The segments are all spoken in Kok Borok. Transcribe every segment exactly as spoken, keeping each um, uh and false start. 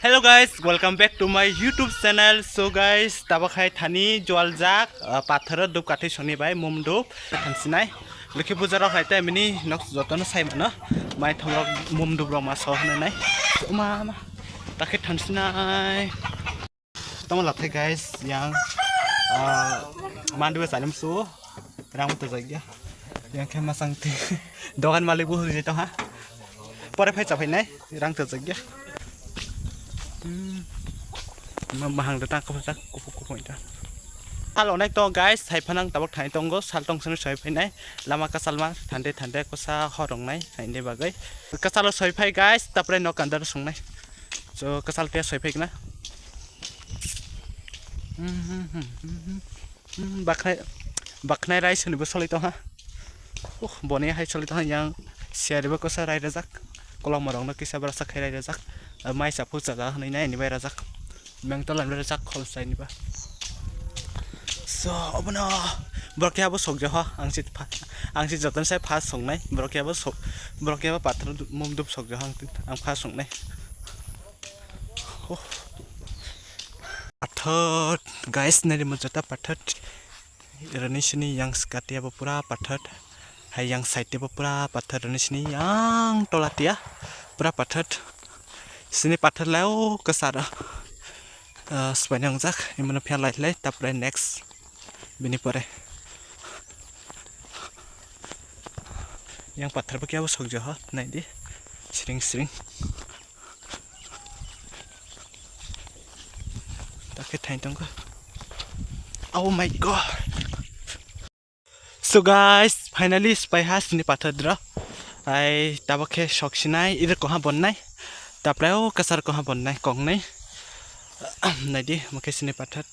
Hello guys, welcome back to my YouTube channel. So guys, tabok hai thani jual jak, ah, pathoro dup kathwi soni bai mum dup thansinai. Lokhi puja rok hai te mini nok jotono sai mano. Mai thong rok mum dup rok ma so hwnwi nai. Ma ma. Takhe thansinai. Tamo lathai guys, yang, ah, mandu salim su. Rang to jagya. Yang khe masang ti. Dogan malik bu huri to ha. Pore phai cha phai nai. Rang to jagya. Hmm. Ma bahang da ta ko sa ko ko ko ta. Halo nai to guys, sai phanang tabok thai tongo, sal tong sene soi phai nai. Lama ka salma thande thande ko sa horong nai, sai de bagai. Ka salo soi phai guys, tapre no kandar song nai. So ka sal te soi phai na. Hmm, hmm, hmm, hmm, hmm. Hmm, baknai, baknai rice hwnwi bo soli tongha. Uh, boni hai soli tongha yang siyari bo kosa rai rajak. Kolom rok no kisa brasa khai rai rajak. Mai sa phu chaja hwnwi nai ni bai rajak. Meng tola ni rajak khol sai ni ba. So, obono borok ya bo sok jaha. Ang si pha-, ang si joton sai pha songnai. Borok ya bo sok, borok ya bo pathor mum dup sok jaha ang, ang pha songnai. Oh. Pathor, guys, nari mo jota pathor. Rani sini yang skatia bo pura pathor. Hai yang side bo pura pathor. Rani sini yang tolatia pura pathor. Sini pathor lai o kesar. Eh, sepanjang jak, imano phia lai lai, tapre next. Bini pore. Yang pathor bo kebo sok jaha, nai di. Sring sring. Takhe thain tongkha. Oh my God. So guys, finally spaiha sini pathor dro. Ai tabok khe sok sinai, ire koha bonnai. Tapre o kasar koha bonnai, kongnai. Naidi, mokhe sini pathor.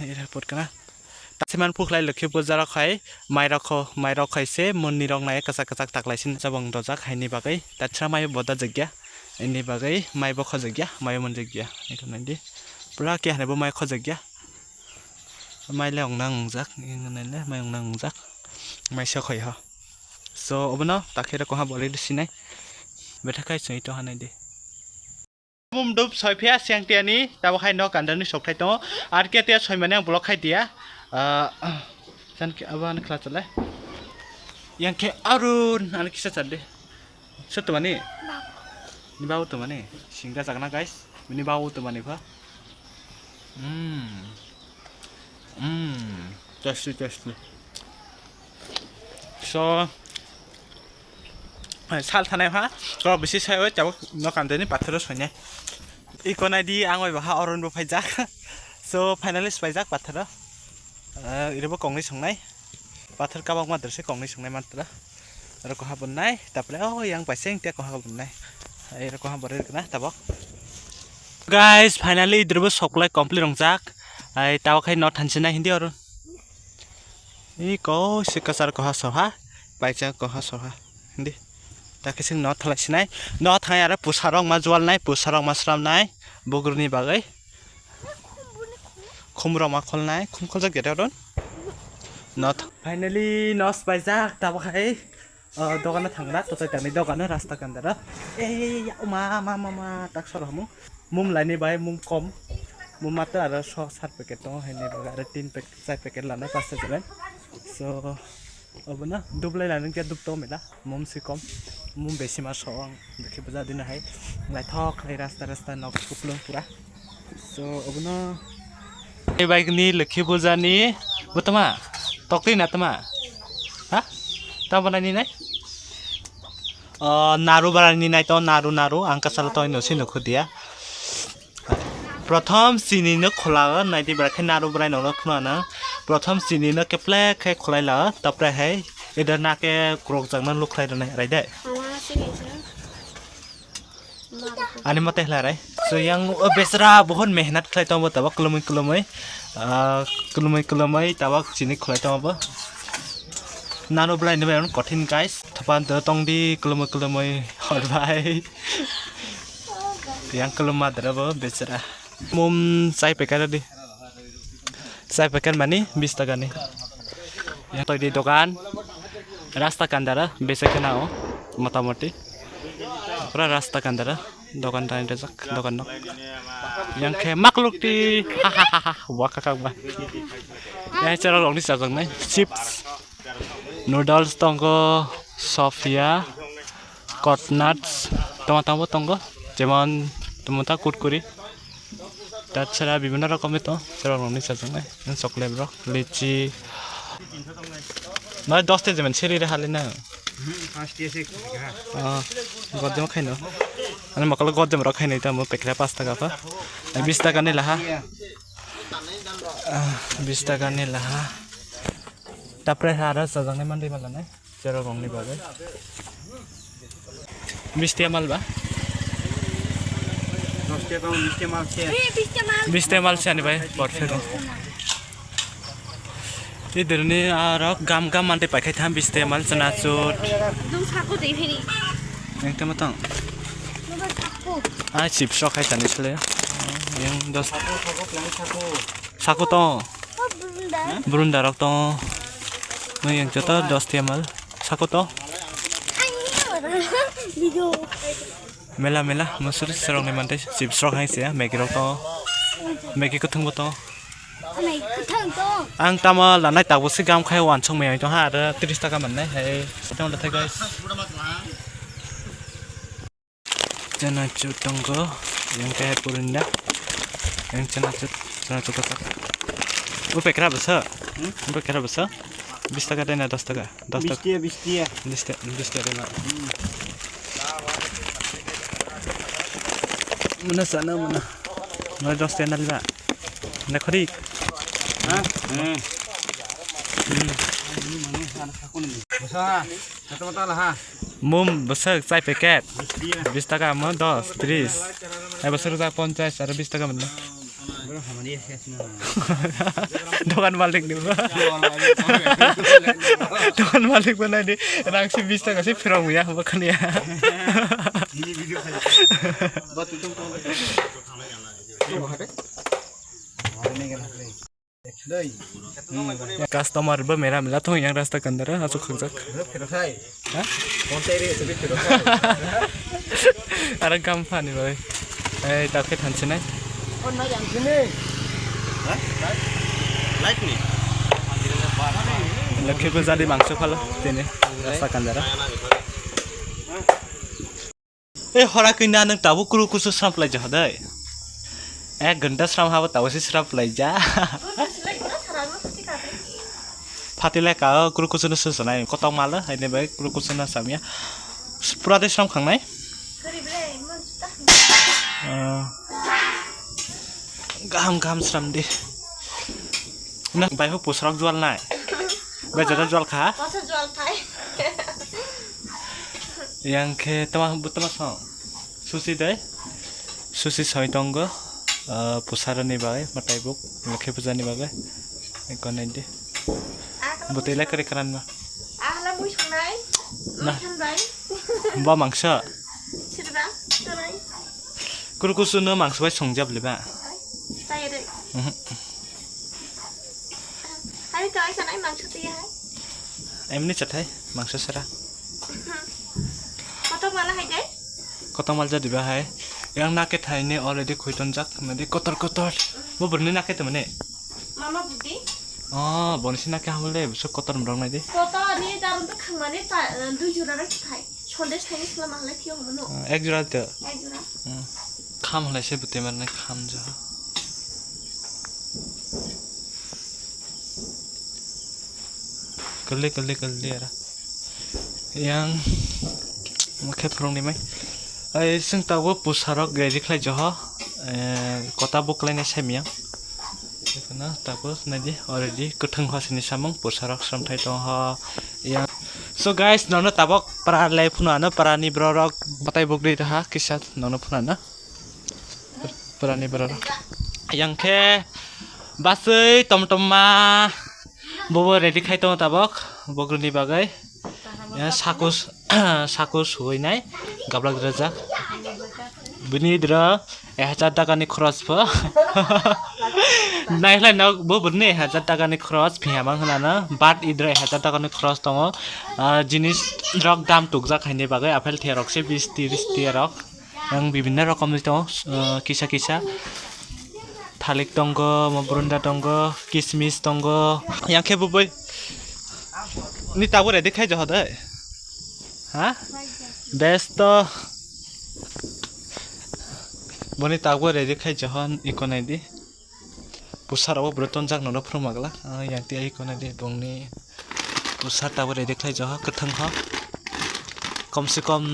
Ire pot kana. Tasiman phuklai lokhi puja rok khai, mai rok kho, mai rok khai se, monni rok nai kasak kasak taklai sin chabang dojak, haini bagwi. Tatsra mai boda jagya, ini bagwi, mai bo khojagya, mai bo monjagya. Iko naidi. Pura khe hanai bo mai khojagya. Mai le ong nang wngjak, ing nai le mai ong nang wngjak. Mai se khoi ho. So, obono takhe rok koha boli sinai. Betha khai sui to hanai di. Mum dup soi phiya siang tiani, tabo khai no kandani sok thai tongo. Ar ke tia soi mani ang block khai dia. Ah, san ke abo ani khla chalai. Yang ke Arun ani kisa chal de. Sut mani? Ni babu to mani. Singra jagna guys. Bini babu to mani pha. Hmm. Hmm. Tasty, tasty. So, sal thanai pha. Kok bisi sai oi tabuk no kandani pathoro soinai. Iko nai di ang oi baha oron bo phaijak. So, finally swaijak pathoro. Eh, iribo kongni songnai. Pathor kabangma drese kongni songnai mantra. Aro koha bonnai, tapre o yang paiseng tia koha bonnai. Ai aro koha borre kana tabok. Guys, finally idrobo soklai complete rongjak. Ai tabok hai no thansinai hindi oro. Iko sikasar koha soha, paisa koha soha. Hindi. Takising no thalai sinai. No thai aro pusarok ma jual nai, pusarok ma sram nai. Bugruni bagwi. Khum rok ma khol nai, khum kholjak ya ron. Not. Finally, nos paijak, tabok hai. Oh, dogano thangna, totai tangni dogano rasta kandara. Ei, ya, ma, ma, ma, ma, tak sor hamu. Mum laini bai, mum kom. Mum mato aro so sat packet tongo, haini baga aro tin packet, char packet lana, pasta jalan. So, obono dublai lana kya dub to mela. Mum si kom, mum besi ma so ang, bikhe bwsa dina hai, naithok khlai rasta rasta nok kuplung pura. So, obono. Ei bike ni lokhi puja ni, bo tama, tokti na tama, ha? Tamo nai ni nai? Oh, naru bara ni nai to, naru, naru, ang kasalo to ino si nukhu dia. Prothom chini no khwlao, naidi bwrwi khe naru bwrwi nokno khwnana. Prothom chini no keple khe khwlai lao, tapre hai ida na khe kwrwkjakno lukhlai rwnai, rai de? Ani mate khlai rai. So yang o besra bohut mehnat khlai tongo tabok kwlwmwi kwlwmwi. Ah, kwlwmwi kwlwmwi tabok chini khwlai tongo bo. Naru bwrwi ni bai kothin guys. Thopan to tongdi kwlwmwi kwlwmwi hor bai. Yang kwlwma dara bo besra. Mum chai packet di. Chai packet mani bis taka ni. Yang toi di dogan. Rasta kandara bese kena o. Motamoti. Pura rasta kandara. Dogan tani rejak, dogan nok. Yang khe makluk ti. Waka kak ba. Yang chara rok ni chajak nai. Chips, noodles tongo, sofia, coconut, toma tamo tongo. Jemon tamo ta kurkuri. Tatsara bibhinno rokomni tong, chwrwng rokni chajaknai, chocolate rok, litchi. Noi dos ta jemen seri re hali na. Hmm, pas ta se kha. Ah, godjam khaino. Ani mokolo godjam rok khainai tamo pekra pas taka pa. Bis taka ni laha. Ah, bis taka ni laha. Tapre hara chajaknai mandai malanai. Chwrwng rokni bagwi. Bis ta mal ba? Dos ta tong, bis ta mal se. Bis ta mal se ani bai, porfet. Idrni aro gam gam mantwi paikhaitham bis ta mal chwna chut. Dum sako de phiri. Yang tamo tong. Nuba sako. Ah, chips rok khai tani sle. Yang dos. Sako, sako, sako. Sako tong. Oh, Brunda. Brunda rok tong. Nang yang joto dos ta mal. Sako to. Video. Mela mela musur serong ni mantai chips rok hai se Maggi rok to. Maggi kuthung bo to. Maggi kuthung to. Ang tamo lanai tabuk se gam khai wansong mai to ha, ada tris taka mannai hai. Tamo da thai guys. Chana chut tongo, yang kaya purinda, yang chana chut, chana chut kotak. Bu pekra bwsa? Hmm? Bu pekra bwsa? Bis taka dena dos taka? Dos taka. Bis ta, bis ta. Bis ta, bis ta dena. Hmm. Muna sana muna. Muna dos taka nalba. Na khori. Ha? Hmm. Hmm. Bwsa. Mum bwswk chai packet. Bis taka mo dos, tris. Ai bwswk rwjak ponchas aro bis taka mono. Dogan malik ni bo. Dogan malik bo nai di. Rang si bis taka si phirong ya bo khani ya. Customer bo mera mela thong yang rasta kandara asuk khakjak. Ha? Aro gam phani bai. Ei, ta khe thansinai. Light ni. Lakhi bo jadi mangso phalo tini rasta kandara. E hora kina nang tabuk kuru kusu sram plai ja hodai. Ek ghanta sram habo tabuk si sram plai ja. Phatila ka kuru kusu no susanai kotong mala haine bai kuru kusu no samya. Pura de sram khangnai. Ah. Gaham gaham sram di. Na bai ho pusrok jual nai. Bai jada jual kha. Masa jual thai. Yang khe tama bu tama song. Susi dai. Susi soi tongo. Ah, pusarani bai matai buk. Lokhe puja ni bai. Ekon nai di. Butui lai kari karan ma. Ahla mui songnai. Na. Mui khan bai. Ba mangsa. Sirba. Sonai. Kuru kusu no mangsa bai songjab le ba. Chai re. Mhm. Hai to ai sanai mangsa tiya hai. Emni chathai mangsa sara. Koto mala hai dai. Koto mal jadi ba hai. Yang nake thai ne already khuiton jak mede kotor kotor. Bo burni nake to mane. Mama budi. Oh, boni sina khe hamle, bwswk kotor mrok nai di. Kotor ni darum to khangmani ta, eh, dui jora rok khai. Sondes thaini sla mahle phiyo hono. Eh, ek jora to. Ek jora. Hmm. Kham hlai se bwtwi mar nai kham jo. Kwlwi, kwlwi, kwlwi ara. Yang mokhe phwrwng ni mai. Ai, chwng tabuk pusarok ready khlai joho. Eh, kota buklainai saimiyang. Ekheno tabuk naidi already kwthwng hosini samung pusarok sramthai tongho. Yang. So guys, nono tabuk para lai phunu ano para ni borok batai bugri raha kisa nono phunu ano. Para ni borok. Yang khe basui tom tom ma. Bobo ready khai tongo tabuk, bogrwni bagwi. Ya, saku, saku suwinai, gablak rajak. Bini dra, ek hajar taka ni khoros pho. Naikhlai nok, bo bini ek hajar taka ni khoros, phiya mang hwnana, but idra ek hajar taka ni khoros tongo. Ah, jinis rok dam tukjak haini bagwi, apple the rok se bis tiris tiya rok. Yang bibinno rokomni tongo, ah, kisa kisa. Thalik tongo, mo brunda tongo, kismis tongo. Yang khe bo bai ni tabuk ready khai jaha de. Ha? Best to. Boni tabuk ready khai jaha, iko nai di. Pusa rok bo bwrwi tonjak nono phwrwng magla. Ah, yang twi ai iko nai di bongni pusa tabuk ready khlai jaha kwthang kha. Kom se kom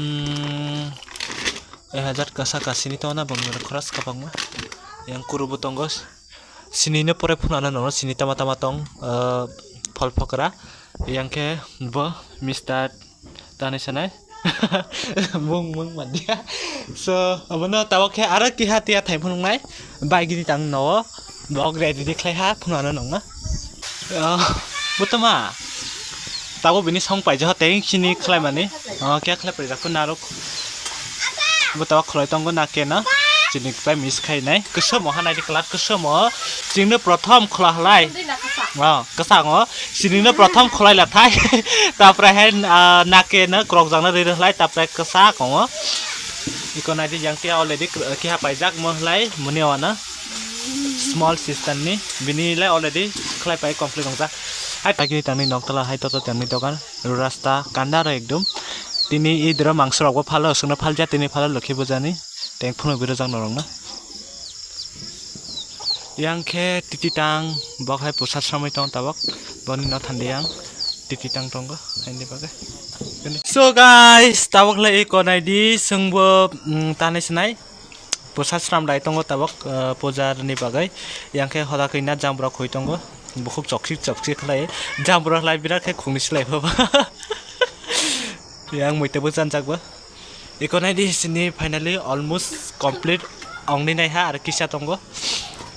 ek hajar kasa kasini tongna bongni rok khorok kwbangma. Yang kuru bo tongo. Sini no pore phunukna nono sini tama tama tong, ah, phol phokra. Yang khe bo Mister Tanai sanai. Mung, mung mandia. So, abono tabuk khe aro kiha tiya thai phunuknai. Bai gini tang no. Bok ready di khlai ha phunukna nongna. Ah, butama. Tabuk bini song paija teng sini khlai mani. Ah, kya khlai paija phun naruk. Butama khlai tongo na kena. Chini khlai miss khai nai. Kwsamo hanai di klat kwsamo. Chingno prothom khwla halai. Ah, kwsango. Sinino prothom khwlai la thai. Taprai hai, ah, nake no krok jakna rwi rwhlai, taprai kwsa kongo. Iko nai di yang tia already kr-, kiha paijak mo hlai muni wana. Small sister ni bini lai already khlai pai complete wngjak. Hai pagini tangni nok tala hai toto tangni dogan rasta kanda ro ekdom. Tini idro mangso rok bo phalo, sungno phalja tini phalo lokhi bujani. Teng phunuk biro jak norok no. Yang khe titi tang, bok hai pusa samui tong tabok, boni no thandi yang titi tang tongo, haini bagwi. So guys, tabok le iko nai di, sengbo, mm, tanai sinai, pusa sram dai tongo tabok, eh, puja ni bagwi, yang khe hoda khe na jang borok hui tongo, bukhuk chokchik chokchik khlai, jang borok lai birat khe khungni slai pha. Yang muita bo chanjak bo. Iko nai di sini finally almost complete ongni nai ha, ar kisa tongo.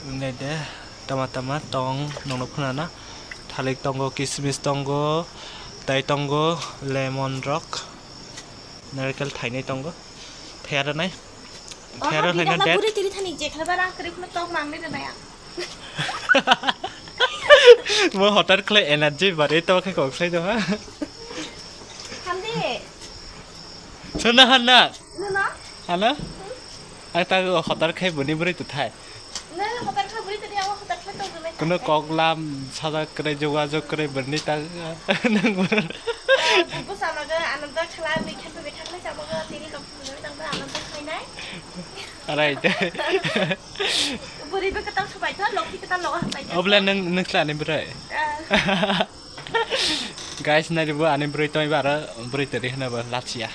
Nai de tama tama tong nongno phunana. Thalik tongo, kismis tongo, tai tongo, lemon rok, narikal thainai tongo. Thera nai. Thera nai na det. Buri tiri thani je khala barang kri phunu tong mang ni nai. Mo hotar khle energy bare to khe kok sai do ha. Hamdi. Sona hana. Nuna. Hana? Ang ta hotar khai buni buri tu thai. Nang hotar khai buri tu dia hotar khai to gule. Kuno kok lam saja kre joga jog kre buni ta. Nang bur. Buku sama ga ananda khala bikhan bikhan sama ga tini lok buri tang ga ananda khai nai. Arai te. Buri be ketang sabai to lok ketang lok hapai. Obla nang nang khlani brai. Guys, nai bo ani bwrwi tong ba aro bwrwi teri hwna bo lachiya.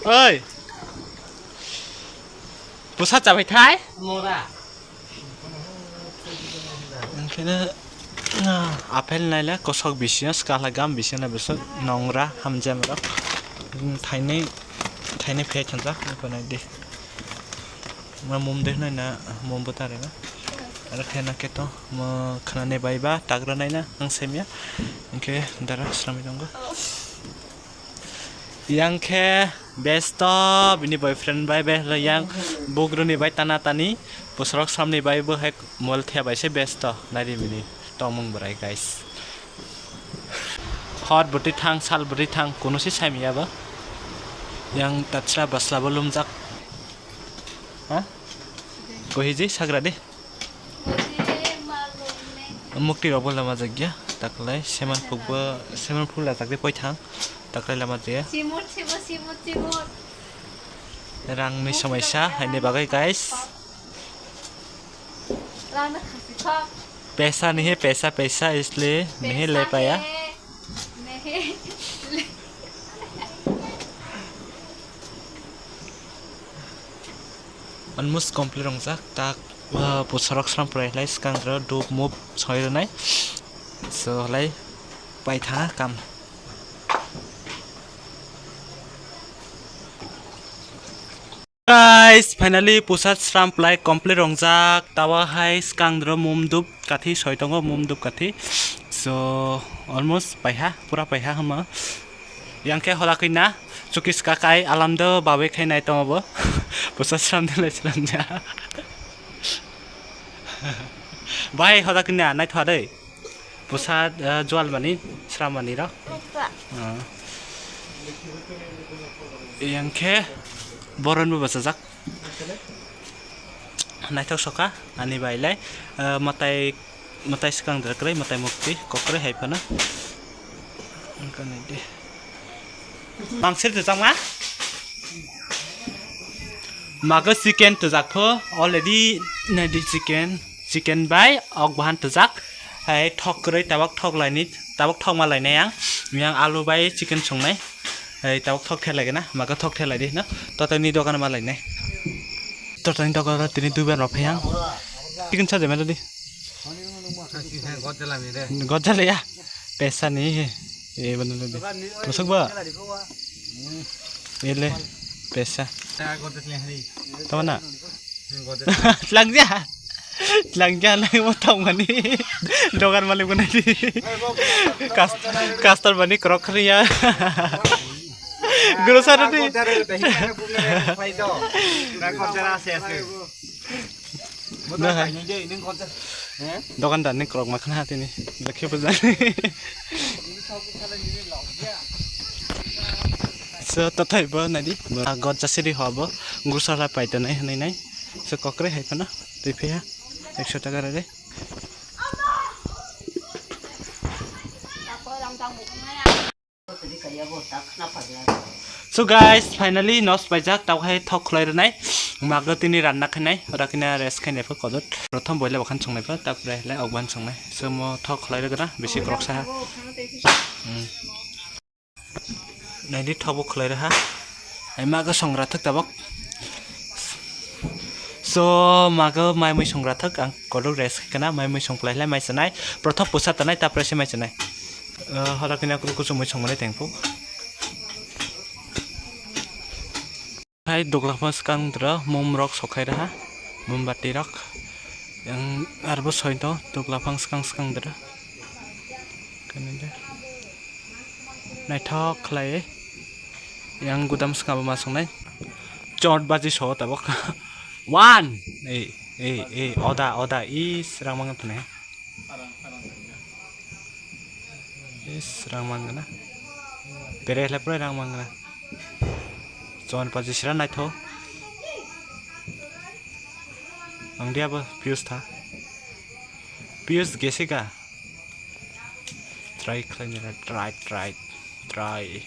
Oi. Busa chabai thai? Mora. Onkhe no, ah, apple naila kosok bisingo swkang gam bisingo na bwswk nongra hamjam rok. Thainwi, thainwi phiyai thangjak, nai di. Ma mum de nai na mum bo tare na. Aro khe na khe to mo khna ne bai ba tagra nai na ang semya. Hwnkhe dara sramwi tongo. Yang khe besto bini boyfriend bai be hwlai yang bugruni bai tana tani bwsarok samni bai bo hai mol thya bai se besto nai di bini tongmung bwrai guys. Hor bwtwi thang sal bwtwi thang kuno se saimya bo. Yang tatsra basla bo lumjak. Ha? Kohiji sagra de. Mukti rok bo lama jagya taklai seman phuk bo seman phuk lajak de poithang taklai lama jaya. Simut, simut, simut, simut. Rang ni somaisa haini bagwi guys. Rang na khasi kha. Pesa nahi hai, pesa, pesa isliye nahi le paya. Almost complete wngjak tak, ah, bwsarok sram prai lai swkang ro dup mup soi rwnai. So lai paitha kam. Guys, finally pusat sram plai complete rongjak. Tawa hai skang dro mum dup kathi soi tongo, mum dup kathi. So almost paiha, pura paiha hama. Yang khe hola khe na chukis kakai alam do babe khai nai tongo bo. Pusat sram de lai sram ja. Bai hola khe na nai thwa dei. Pusat, eh, jual mani, sram mani ro. Naitwa. Ah. Yang khe Boron bo bachajak. Naithok sokha ani bai lai, ah, mwtai, mwtai swkang dra kwrwi, mwtai mukti kok kwrwi hai phano. Wngkha nai de. Mangsir twijak ma? Mago chicken twijak pho, already nai di chicken, chicken bai ok bahan twijak. Hai thok kwrwi tabok thok laini, tabok thok ma lainai ang. Yang alu bai chicken songnai. Hai tabok thok thelai gana, mago thok thelai di no. Totoni dogan ma lainai. Totoni dogan tini duibar rok phai ang. Chicken sa jemelo di. Gojjale ya. Pesa ni. Eh, bener ni. Masuk ba? Ele. Pesa. Tama na? Langja. Langja na mo tong mani. Dogan malik bana di. Kas-, kastor bani krok khriya. Grocery ni. Nah, hai. Dogan dan ni krok ma khna tini. Lekhe bujani. So, tathai bo nadi. Gotja siri hobo. Gusala pai tonai hinui nai. So, kokre hai phano. Twi phiya. Ekso taka rare. So guys, finally nos paijak, tabuk hai thok khwlai rwnai. Mago tini ranna khainai, ora kina rest khainai pho kodot. Prothom boila bakhan songnai pho, ta pore le ogban songnai. So mo thok khwlai rwgwna, bisi kroksa ha. Hmm. Naidi thok bo khwlai rwha. Ai mago songra thok tabuk. So mago mai mui songra thok, ang kodok rest khaina mai mui song khwlai le mai sanai. Prothom pusa tanai, ta pore se mai sanai. Ah, hora kina kuru kuchumui songmani tengpuk. Hai dogla phang swkang dra mum rok sokhai raha, mombati rok. Yang arbo soito dogla phang swkang swkang dra. Kani de. Naithok khlai. Yang gudam swkang bo ma songnai. Chot baji so tabok. One. Ei, ei, ei, oda, oda. Is rang mang thane. Is rang mangna. Pere le pura rang mangna. Chon paji sira naitho. Ang dia bo pius tha. Pius gesika. Try khlainira, try, try, try.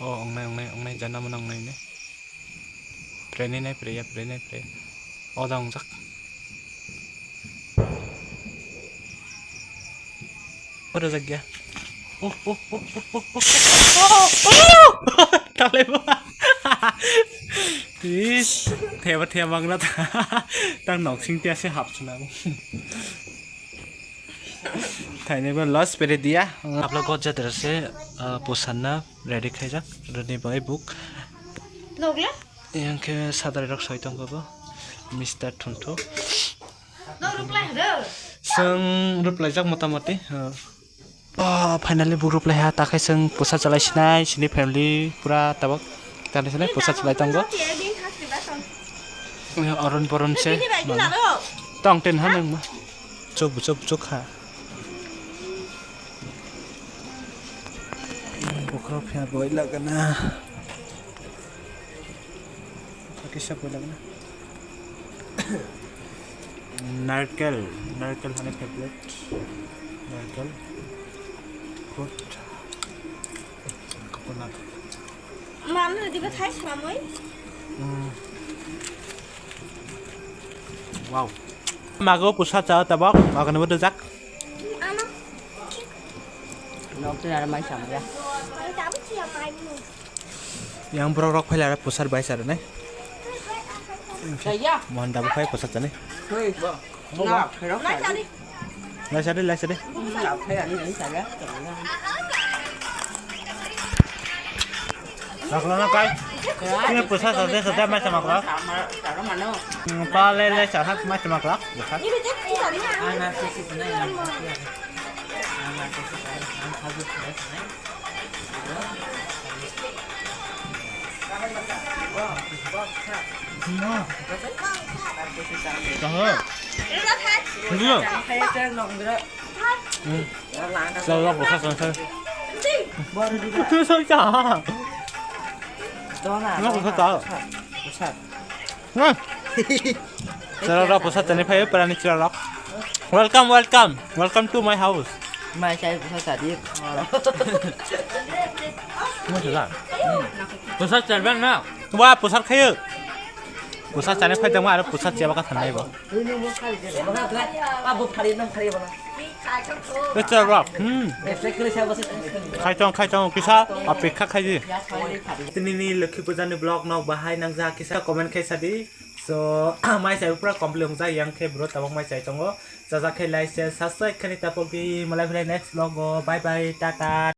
Oh, ongnai, ongnai, ongnai, jana mana ongnai ne. Prenai nai, preya, prenai, preya. Oda ongjak. Ora jagya. Oh, oh, oh. Talai ba. Is, theba theba mangna ta. Tang nok sing tia se hap sunang. Thainai ba loss pere dia. Apla gojja terase, ah, pusanna ready khaijak. Rani bai buk. Nogla? Yang khe sadari rok soi tongkha bo. Mister Thunthuk. Chwng ruplaijak motamoti. Ah, finally bo ruplaiha, takhai chwng pusa chalai sinai, sini family pura tabok chalai sinai, pusa chalai tongo. Oron boron se tong ten ha nang ma. Chuk chuk chuk ha. Bokhorok phiya boi lagana. Kisa boi lagana. Narkel, narkel hani favorite. Narkel. Fruit. Coconut. Mano dibe thai samoi. Mm. Wow. Mago pusa cha tabok, mago ni bodo jak. Ano. Nok tu nara mai samra. Yang borok rok phaila pusar bai sar nai. Jaya. Mohon dabu phai pusar chani. Hei. Lai sadi, lai sadi. Maklo na kai. Ini pusar sadi sadi mai sama kla. Pa le le sa hak mai sama kla. Kaho. Ndio. Sala bwsa chang khe. Tu soi cha. Dona. Nang bwsa cha. Bwsa. Nang. Chwrairok bwsa chani phai, parani chwrairok. Welcome, welcome. Welcome to my house. Mai chai bwsa chadi. Mo sala. Bwsa chal bang na. Wa bwsa khayo. Bwsa chani phai tongma aro bwsa chaba kha thanai bo. Abo phari nam phari bana. Chwrairok. Hmm. Reflect kore sa bwsa. Khaitong, khaitong kisa apekha khaidi. Tinini Lokhi Puja ni vlog nok bahai nangjak kisa comment khai sadi. So, mai chai pura complete wngjak, yang khe bro tabok mai chai tongo. Chajak khe like, share, subscribe khani tapok di. Malai philai next vlog o. Bye bye, tata.